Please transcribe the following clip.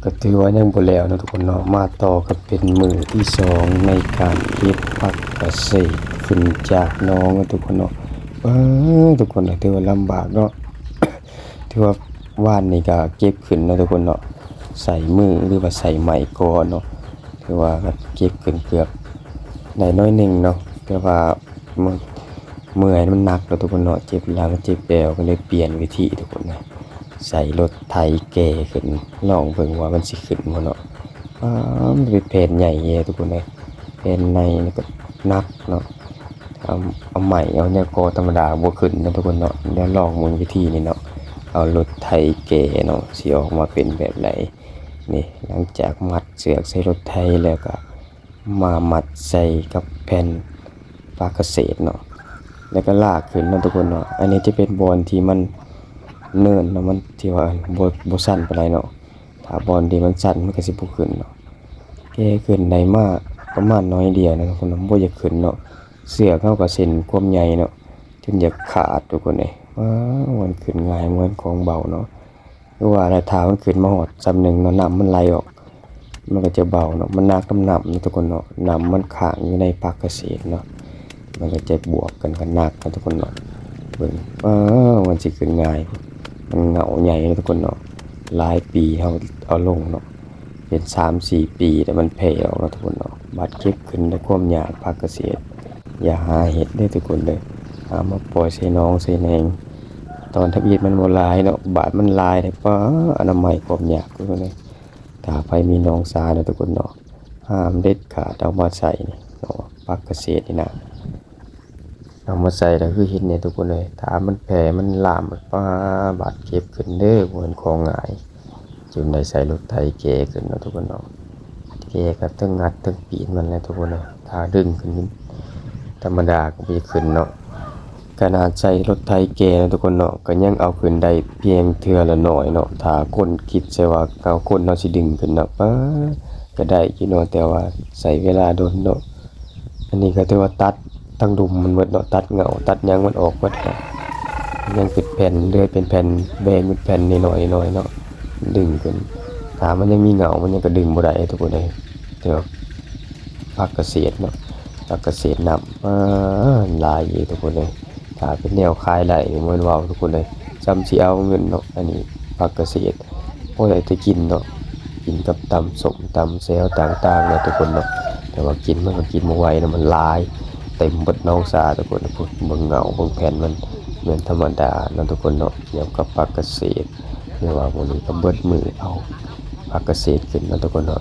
ກໍຖືວ່າຍັງບໍ່ແລ້ວເນາະທຸກຄົນເນາະ, ມາຕໍ່ກັນເປັນມື້ທີສອງໃນການເກັບຜັກກະເສດຂຶ້ນຈາກໜອງເນາະທຸກຄົນເນາະ. ເອີ ທຸກຄົນເອີຍ ຖືວ່າລຳບາກເນາະ, ຖືວ່າວານນີ້ກໍເກັບຂຶ້ນເນາະທຸກຄົນເນາະ, ໃຊ້ມື ຫຼືວ່າໃຊ້ໄມ້ກໍເນາະ, ຖືວ່າກໍເກັບຂຶ້ນເກືອບໄດ້ໜ້ອຍໜຶ່ງເນາະ, ແຕ່ວ່າ ເມື່ອຍ ມັນໜັກເນາະທຸກຄົນເນາະ, ເຈັບຫຼັງເຈັບແອວ ກໍເລີຍປ່ຽນວິທີທຸກຄົນເອີຍ, ໃຊ້ລົດໄຖແກ່ຂຶ້ນ ລອງເບິ່ງວ່າມັນຊິຂຶ້ນບໍ່ເນາະ. ອ້າ ມັນເປັນແຜ່ນໃຫຍ່ເດ້ທຸກຄົນເອີຍ, ແຜ່ນໃຫຍ່ ແລ້ວກໍໜັກເນາະ, ເອົາ ເອົາໄມ້ເອົາຫຍັງກໍ່ທຳມະດາບໍ່ຂຶ້ນເນາະທຸກຄົນເນາະ. ດຽວລອງເບິ່ງວິທີນີ້ເນາະ, ເອົາລົດໄຖແກ່ເນາະ ຊິອອກມາເປັນແບບໃດ. ນີ້ ຫຼັງຈາກມັດເຊືອກໃສ່ລົດໄຖແລ້ວກໍ ມາມັດໃສ່ກັບແຜ່ນປາກກະເສດເນາະ ແລ້ວກໍລາກຂຶ້ນເນາະທຸກຄົນເນາະ. ອັນນີ້ຈະເປັນບ່ອນທີ່ມັນເນີນເນາະ, ມັນທີ່ວ່າບໍ່ ບໍ່ຊັນປານໃດເນາະ, ຖ້າບ່ອນທີ່ມັນຊັນມັນກໍຊິບໍ່ຂຶ້ນເນາະ. ແກ່ຂຶ້ນໄດ້ມາປະມານໜ້ອຍດຽວເນາະທຸກຄົນເນາະ, ບໍ່ຢາກຂຶ້ນເນາະ, ເຊືອກເຮົາກໍເສັ້ນຄວາມໃຫຍ່ເນາະ ຈົນຢາກຂາດທຸກຄົນເອີຍ. ວ້າວ ມັນຂຶ້ນງ່າຍ ມັນຂອງເບົາເນາະ. ຄືວ່າແຫຼະ ຖ້າມັນຂຶ້ນມາຮອດສ່ຳໜຶ່ງເນາະ ນ້ຳມັນໄຫຼອອກ ມັນກໍຈະເບົາເນາະ, ມັນໜັກນຳນ້ຳເນາະທຸກຄົນເນາະ, ນ້ຳມັນຄ້າງຢູ່ໃນປາກກະເສດເນາະ, ມັນກໍຈະບວກກັນກັບໜັກເນາະທຸກຄົນເນາະ. ເບິ່ງ ເອີ ມັນຊິຂຶ້ນງ່າຍ ມັນເຫງົ້າໃຫຍ່ເນາະທຸກຄົນເນາະ, ຫຼາຍປີເຮົາເອົາລົງເນາະ ເປັນສາມສີ່ປີ ແລ້ວມັນແຜ່ອອກເນາະທຸກຄົນເນາະ. ບາດເກັບຂຶ້ນດ້ວຍຄວາມຍາກ ຜັກກະເສດ ຢ່າຫາເຮັດເດີທຸກຄົນເດີ, ຫາມາປ່ອຍໃສ່ໜອງໃສ່ແໜງ. ຕອນທຳອິດມັນບໍ່ຫຼາຍເນາະ, ບາດມັນຫຼາຍເດ້ ປ້າ ອະນາໄມຄວາມຍາກທຸກຄົນເອີຍ. ຖ້າໃຜມີໜອງສາເນາະທຸກຄົນເນາະ, ຫ້າມເດັດຂາດເອົາມາໃສ່ເນາະ, ຜັກກະເສດນີ້ນະ ເອົາມາໃສ່ແລ້ວຄືເຫັນນີ້ທຸກຄົນເອີຍ, ຖ້າມັນແຜ່ມັນລາມ ປ້າ ບາດເກັບຂຶ້ນເດີ ບໍ່ແມ່ນຂອງງ່າຍ. ຈຶ່ງໄດ້ໃຊ້ລົດໄຖແກ່ຂຶ້ນເນາະທຸກຄົນເນາະ, ແກ່ກໍເທິງງັດເທິງປີນມັນແຫຼະທຸກຄົນເອີຍ. ຖ້າດຶງຂຶ້ນທຳມະດາກໍບໍ່ຢາກຂຶ້ນເນາະ, ຂະໜາດໃຊ້ລົດໄຖແກ່ເນາະທຸກຄົນເນາະ ກໍຍັງເອົາຂຶ້ນໄດ້ພຽງເທື່ອລະໜ້ອຍເນາະ. ຖ້າຄົນຄິດໃສ່ວ່າເອົາ ຄົນເຮົາຊິດຶງຂຶ້ນເນາະ ປ້າ ກໍໄດ້ຢູ່ເນາະ, ແຕ່ວ່າໃຊ້ເວລາດົນເນາະ. ອັນນີ້ກໍຖືວ່າຕັດທັງດຸມມັນເບິດເນາະ, ຕັດເຫງົ້າຕັດຫຍັງມັນອອກເບິດ, ຍັງເປັນແຜ່ນ ເຫຼືອເປັນແຜ່ນ ແບ່ງເປັນແຜ່ນນ້ອຍໆ ນ້ອຍໆເນາະ ດຶງຂຶ້ນ. ຖ້າມັນຍັງມີເຫງົ້າ ມັນຍັງກະດຶງບໍ່ໄດ້ທຸກຄົນເອີຍ. ແຕ່ວ່າຜັກກະເສດເນາະ, ຜັກກະເສດນ້ຳ ອາ ຫຼາຍຢູ່ທຸກຄົນເອີຍ. ຖ້າເປັນແນວຂາຍໄດ້ນີ້ບໍ່ແມ່ນເວົ້າທຸກຄົນເອີຍ, ສ່ຳຊິເອົາເງິນເນາະ. ອັນນີ້ຜັກກະເສດ ພໍໄດ້ແຕ່ກິນເນາະ, ກິນກັບຕຳສົ້ມຕຳແຈ່ວຕ່າງໆເນາະທຸກຄົນເນາະ. ແຕ່ວ່າກິນມັນກໍກິນບໍ່ໄຫວເນາະ, ມັນຫຼາຍ ເຕັມເບິດໜອງສາທຸກຄົນ. ເບິ່ງເຫງົ້າເບິ່ງແຜ່ນມັນ ແມ່ນທຳມະດາເນາະທຸກຄົນເນາະ. ກ່ຽວກັບຜັກກະເສດ ເລີຍວ່າມື້ນີ້ກໍເບິດມື້ເອົາຜັກກະເສດຂຶ້ນເນາະທຸກຄົນເນາະ.